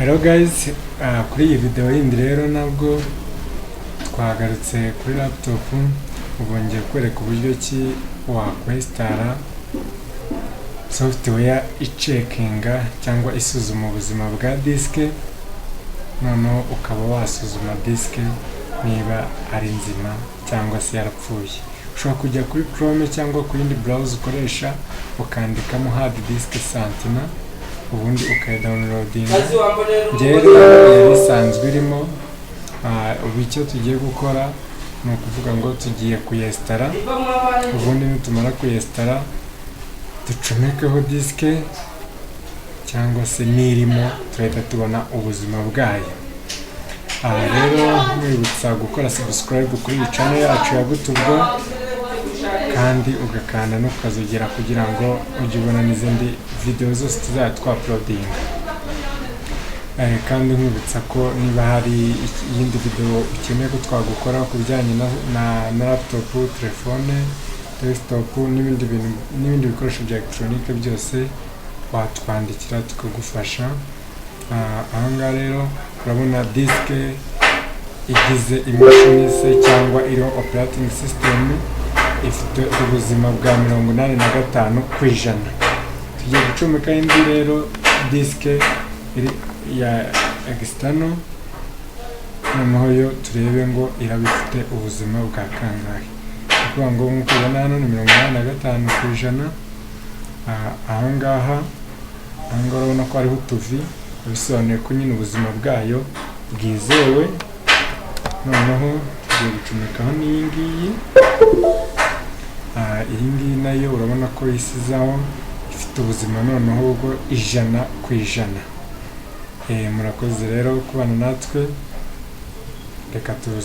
Hello guys, kuri iyi video yindi rero nabwo twagarutse kuri laptop. Ubu ngiye kwereka uburyo ki wakwinstalla software icheckinga cyangwa isuzuma ubuzima bwa disk, noneho ukaba wasuzuma disk niba ari nzima cyangwa se yarapfuye. Ushobora kujya kuri Chrome cyangwa ku yindi browser ukoresha, ukandikamo Hard Disk Sentinel, ubundi ukayidownloadinga. Njyewe rero yari isanzwe irimo. Ubu icyo tugiye gukora ni ukuvuga ngo tugiye kuyinstalla, ubundi nitumara kuyinstalla ducomekeho disk cyangwa se n'irimo, turahita tubona ubuzima bwayo. Aha rero nkwibutsa gukora subscribe kuri iyi channel yacu ya Gutubwo, kandi ugakanda no kukazogera kugira ngo ujye ubona n'izindi video zose tuzajya twauploadinga. Kandi nkwibutsa ko niba hari iyindi video ukeneye ko twagukora ku bijyanye na laptop, telefone, desktop n'ibindi bintu n'ibindi bikoresho bya elegitoronike byose, watwandikira tukagufasha. Aha ngaha rero urabona disk igize imashini se cyangwa iriho operating system ifite ubuzima bwa 85%. Tugiye gucomekaho indi rero disk iri ya external, noneho yo turebe ngo iraba ifite ubuzima bwa kangahe. Ni ukuvuga ngo nk'uko ubona hano ni 85%. Aha ngaha urabona ko hariho utuvi, bisobanuye ko nyine ubuzima bwayo bwizewe. Noneho tugiye gucomekaho n'iyi ngiyi. Iyi ngiyi nayo urabona ko isizaho ifite ubuzima noneho ubwo 100%. Murakoze rero kubana natwe, reka tuze.